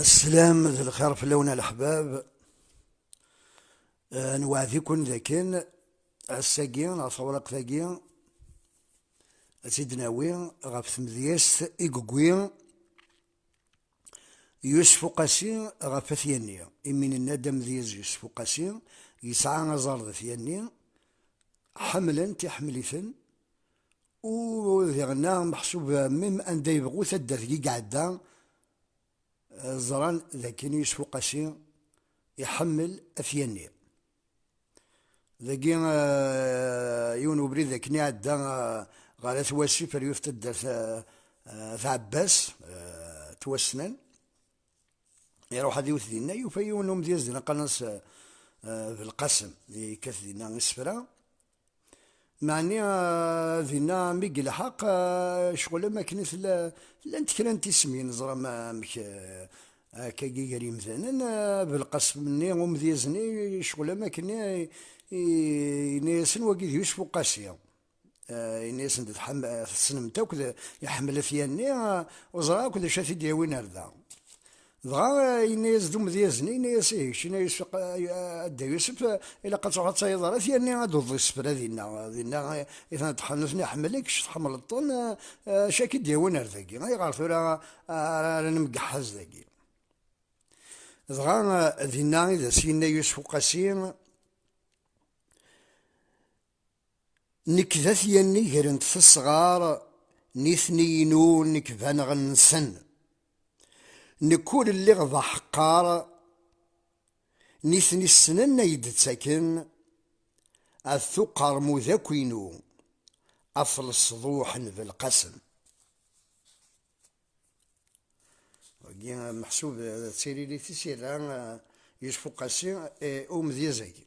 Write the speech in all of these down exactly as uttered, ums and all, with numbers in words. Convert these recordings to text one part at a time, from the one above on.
Slam d lxir fell-awen a leḥbab. Eh, nweɛd-iken dakken ass-agi neɣ tawriqt-agi ad tt-id-nawi ɣef tmedyazt i yewwi Yusef Uqasi ɣef At Yanni. Imi nenna-d amedyaz Yusef Uqasi yesɛa aẓar d At Yanni, ḥemmlen-t, iḥemmel-iten, u diɣenna meḥsub mim anda yebɣu taddart-agi i iɛedda, eh, ẓran d akken Yusef Uqasi iḥemmel At Yanni. Dagi, eh, yiwen ubrid akken iɛedda, eh, ɣer At Wasif, ar yiwet taddart, eh, eh, At Ɛebbas, eh, ttwassnen. Iruḥ ad iwet dinna, yufa yiwen umedyaz dinna qqaren-as, eh, eh, Belqasem, yekkat dinna isefra. Meɛni, ah, dinna mi yelḥeq, ah, ccɣel am akken i tella, llant kra n tismin, ẓra ma amek, ah, akkagi gar yimdanen, ah, Belqasem-nni, umedyaz-nni, ccɣel am akken i, i, yenna-yasen wagi d Yusef Uqasi. Ah, yenna-yasen-d tḥem-, tessnem-t akk, d, iḥemmel At Yanni, ah, ur ẓriɣ akk d acu ad t-id-yawin ar da. Dɣa, eh, yenna-yas-d umedyaz-nni, yenna-yas, "Ih, kečč, yenna-yas, a Dda Yusef, eh, ilaq ad truḥeḍ ad tayeḍ ar At Yanni ad d-tewwḍeḍ isefra dinna, dinna, eh, i ten-, tḥemmleḍ-ten, iḥemmel-ik, kečč tḥemmleḍ-ten, eh, eh, acu ad k-id-yawin ar dagi? Ayɣer tura ara, ara nemgeḥḥaz dagi?" Dɣa, eh, dinna i d as-yenna Yusef Uqasi, Nekk d At Yanni gren-t tesɣar, nitni inu, nekk baneɣ-nsen. Nekk ur lliɣ d aḥeqqar, nitni ssnen ay d-ttaken, at uqermud akk inu, at lesḍuḥ n Belqasem. Wagi, meḥsub d tiririt i s-yerra, eh, Yusef Uqasi, eh, i umedyaz-agi.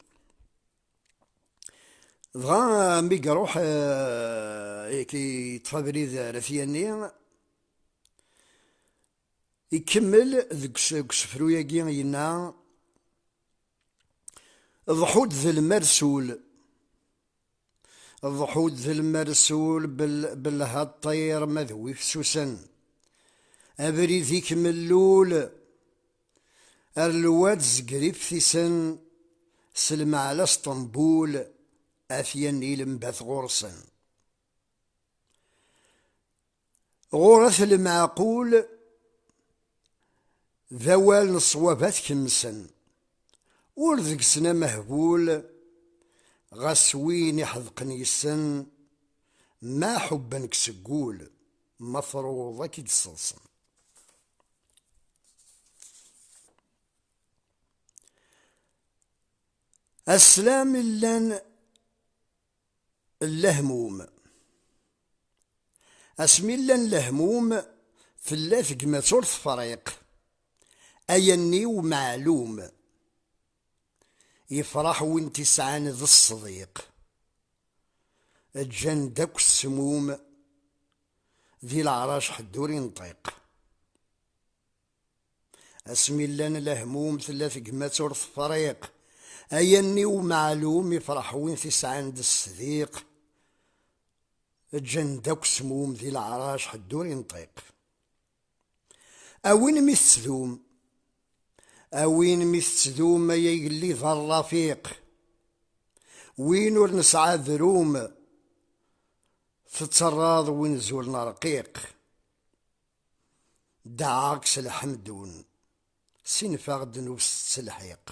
Dɣa, mi iruḥ, eh, yeṭṭef abrid ar At Yanni, ikemmel deg us-, deg usefru-agi yenna, "Ḍḥu-d d lmersul, ḍḥu-d d lmersul, bel-, belha ṭṭir ma d wifsusen. Abrid-ik mellul, ar lwad zegger iftisen, s lmeɛla s ṭembul, At Yanni lembat ɣur-sen." Ɣur-at lmeɛqul, d awal n ṣṣwab ad t-kemsen, ur deg-sen amehbul, ɣas win iḥedqen yes-sen, ma ḥubben-k seg wul, ma truḍ ad k-id-sseḍsen. Aslam i llan n lehmum. Asmi llan lehmum, tella tegmat ur tefriq. Ayenni umeɛlum, yefreḥ win t-isɛan d ṣṣdiq. Ǧǧan-d akk ssmum, di leɛrac ḥedd ur inṭiq. Asmi llan lehmum, tella tegmat ur tefriq. Ayenni umeɛlum, ifreḥ win t-isɛan d ṣṣdiq. Ǧǧan-d akk ssmum, di leɛrac ḥedd ur inṭiq. A win mi tettdum, a win mi tettdum, ay agellid a rrafiq. Win ur nesɛi adrum, tettarraḍ win zulen rqiq. Dɛaɣ-k s lḥemdun, sinfeɣ ddnub s ttelḥiq.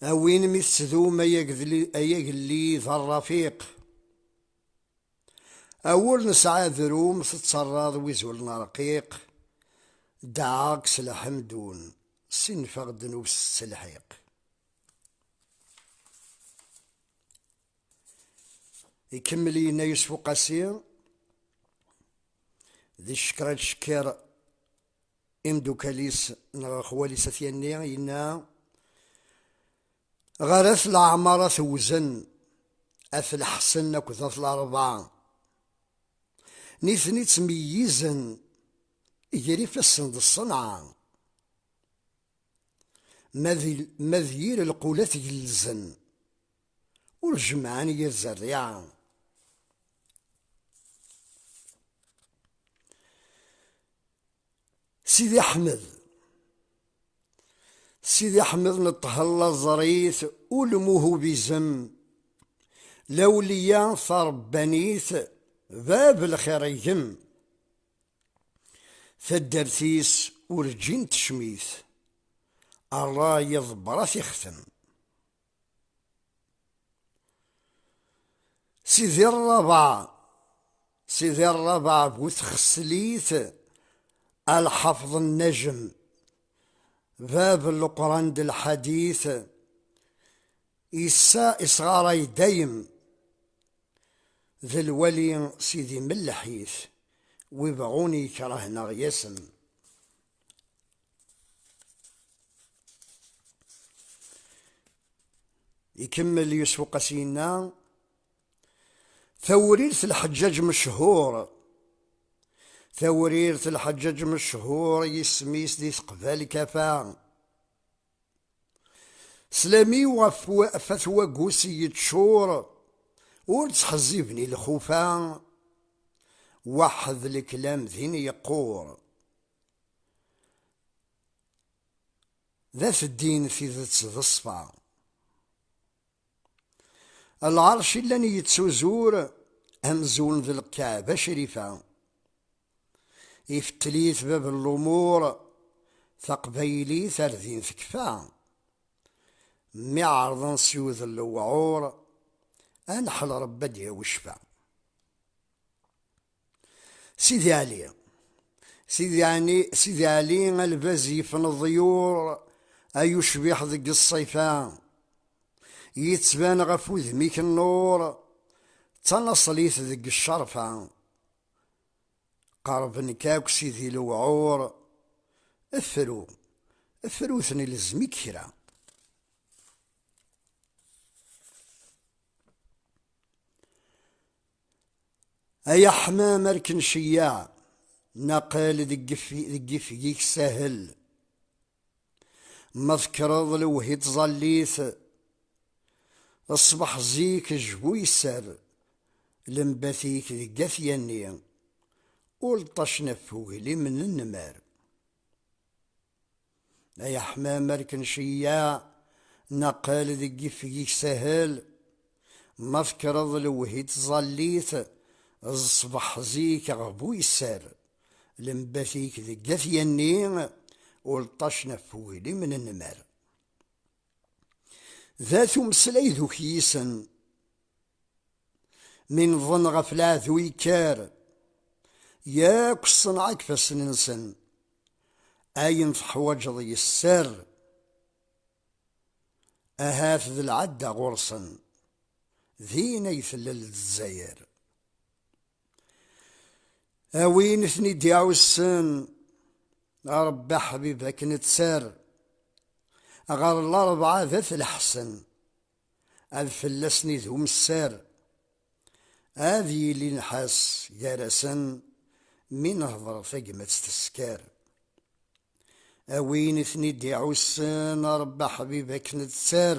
A win mi tettdum, ay agdli-, ay agellid a rrafiq. A wul nesɛa adrum, tettarraḍ wizul n rqiq. Dɛaɣ-k s lḥemdun, sinfeɣ ddnub s ttelḥiq. Ikemmel yenna Yusef Uqasi, di ccekra yettcekkir imdukal-is neɣ xwali-s At Yanni, yenna: Ɣer At Leɛmara tewzen, At Leḥsen akked At Leṛebɛa. Nitni ttmeyyizen gar ifassen d ṣṣenɛa. Ma d, ma d yir lqulat gellzen, ur jemmɛen yir zerriɛa. Sidi Ḥmed. Sidi Ḥmed n Ṭṭhella ẓer-it, ulmuhub izem. Lawliya tarebbanit, bab lxir igem. Taddart-is urǧin tecmit, ṛṛay iḍebber ad t-ixtem. Sidi Ṛṛabeɛ, Sidi Ṛṛabeɛ bu txeslit, alḥafeḍ n najm, bab n Leqran d lḥadit, issa isɣaray dayem, d lwali Sidi Melleḥ-it, wi bɣun yekrah neɣ yasem. Ikemmel Yusef Uqasi yenna: Tawrirt Lḥeǧǧaǧ mechur, tawrirt Lḥeǧǧaǧ mechur, yisem-is di teqbal kafa. Slamiw ɣef wa-, fat wagus yeččur, ur ttḥezziben i lxufa, waḥed leklam din yeqqur. D at ddin tidet d ṣṣfa. Lɛerc i llan yettuzur, amzun d lkaɛba crifa. Ifettel-it bab n lumuṛ, taqbaylit ar din tekfa. Mi ɛerḍen s yud n lewɛuṛ, anḥel Ṛebbi ad d-yawi ccfa. Sidi Ɛli. Sidi Ɛli, Sidi Ɛli, a lbaz yifen ḍyur, ay ucbiḥ deg ṣṣifa. Yettban ɣef udem-ik nnur, d tanaṣlit deg ccerfa. Qerben-k akk Sidi lewɛur, fru, fru-ten ilzem-ik kra. Ay aḥmam ar k-nceyyeɛ, naqal deg yif-, deg yifeg-ik sahel. Ma tekkreḍ lewhi tẓallit, ṣṣbeḥ zik jbu yesser, lembat-ik deg at yanni, ulṭacen ɣef uglim n nnmar. Ay aḥmam ar k-nceyyeɛ, naqal deg yifeg-ik sahel. Ma tekkreḍ lewhi tẓallit, ṣṣbeḥ zik ɣbu yesser, lembat-ik deg at yanni, ulṭacen ɣef uglim n nnmar. D at umeslay d ukyisen, mi nḍen ɣef leɛdu yekker, yakk ṣṣenɛa deg ifassen-nsen. Ayen teḥwaǧeḍ yesser, ahat d lɛadda ɣur-sen, din ay tella Lezzayer. A win i ten-id-iɛussen, a Ṛebbi aḥbib akken tser, ɣer Larebɛa d at Lḥsen, ad fell-asen idum sser, ad yili nnḥas gar-asen, mi nehḍer tagmat tesker. A win i ten-id-iɛussen, a Ṛebbi aḥbib akken tser,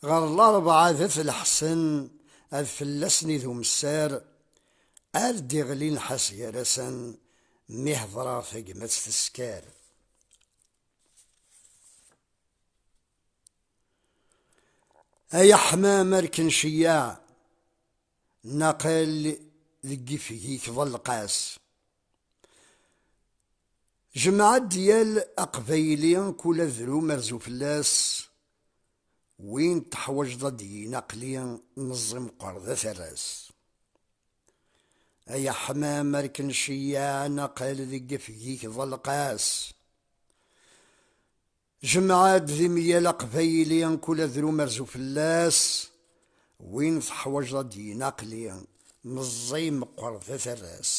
ɣer Larebɛa d at Lḥsen, ad fell-asen idum sser, ar d-iɣli nnḥas gar-asen, mi hedreɣ tagmat tesker. Ay aḥmam ar k-nceyyeɛ, naqal deg yifeg-ik ḍelqas. Jmeɛ-d yal aqbayli, kul adrum rzu fell-as, win teḥwaǧeḍ ad d-yini aqli, meẓẓi meqqer d aterras. Ay aḥmam ar k-nceyyeɛ, naqal deg yifeg-ik ḍelqas. Jmeɛ-d di myal aqbayli, kul adrum rzu fell-as, win teḥwaǧeḍ ad d-yini aqli, meẓẓi meqqer d aterras.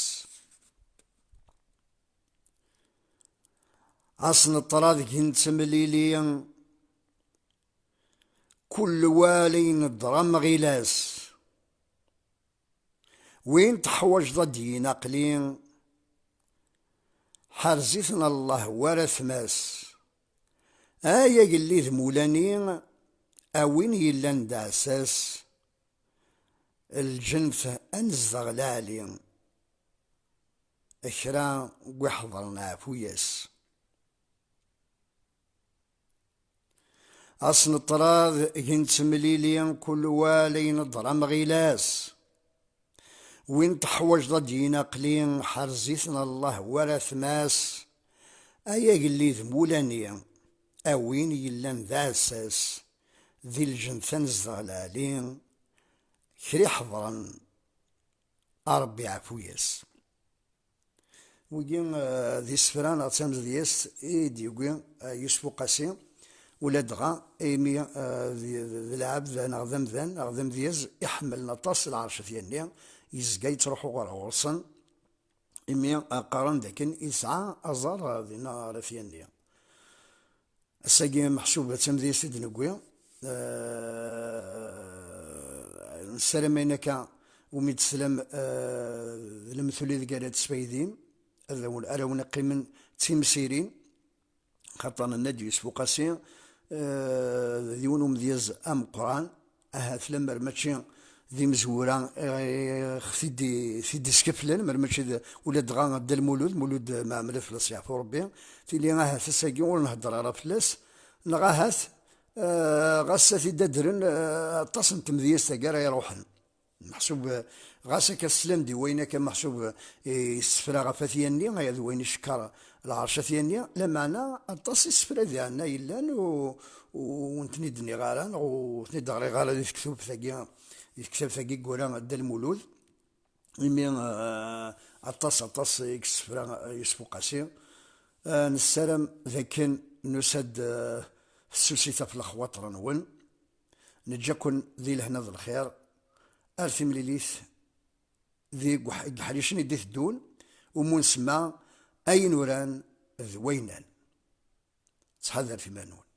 Asenṭer ad gen temlili, kul wal ayen ddreɣ amɣilas. Win teḥwaǧeḍ ad d-yini aqli, ḥerz-iten Allah war atma-s. Ay agellid mulani, a win yellan d aɛessas, lǧennet ad nezdeɣ lɛali. kra n wiḥeḍren ɛfu-yas. Ass n ṭṭrad gen ttemlili, kul wal ayen ḍra mɣilas. Win teḥwaǧeḍ ad d-yini aql-i, ḥrez-it n Allah war atmas. Ay agellid mulani, a win yellan d aɛessas, di lǧent tanezdeɣ lɛali, kra iḥeḍren, a Ṛebbi ɛfu-yas. Wigi, eh, d isefra neɣ d tamedyazt i d-yewwi, eh, Yusef Uqasi, ula dɣa imi, eh, d, d, d lɛebd neɣ d amdan neɣ d amedyaz iḥemmlen aṭas lɛerc At Yanni, yezga yettruḥu ɣer ɣur-sen, imi, eh, qqaren dakken yesɛa aẓar, eh, dinna ɣer At Yanni. Ass-agi, meḥsub d tamedyazt i d-newwi. Eh, nessaram ayen akka umi d-teslam, eh, d lemtul i deg ara d-tesfaydim, ad awen, ara wen-iqqimen d timsirin, xaṭer nenna-d Yusef Uqasi, eh, d yiwen umedyaz ameqqran, ahat lemmer mačči d imezwura, eh, t-id-, t-id-iskeflen, mer mačči d, ula dɣa Dda Lmulud, Mulud Mɛemmri, fell-as yeɛfu Rebbi, tili ahat ass-agi ur nhedder ara fell-as, neɣ ahat, eh, ɣas ad t-id-adren, eh, aṭas n tmedyazt-agi ara iruḥen. Meḥsub, eh, ɣas akka teslam-d i wayen akka meḥsub, eh, yessefra ɣef At Yanni, aya d wayen icekker lɛerc At Yanni, lameɛna aṭas isefra diɛna yellan u, u, ur ten-id-nniɣ ara, neɣ ur ten-id-ɣriɣ ara di tektubt-agi, di tektabt-agi i yura Dda Lmulud, imi, eh, aṭas, aṭas i yessefra, eh, Yusef Uqasi. Eh, nessaram d akken nusa-d, eh, fessusit ɣef lexwaṭer-nwen. Neǧǧa-ken di lehna d lxir. Ar timlilit di gweḥ-, deg yeḥricen i d-iteddun, umu nsemma ayen uran d wayen nnan. Ttḥadaret iman-nwen.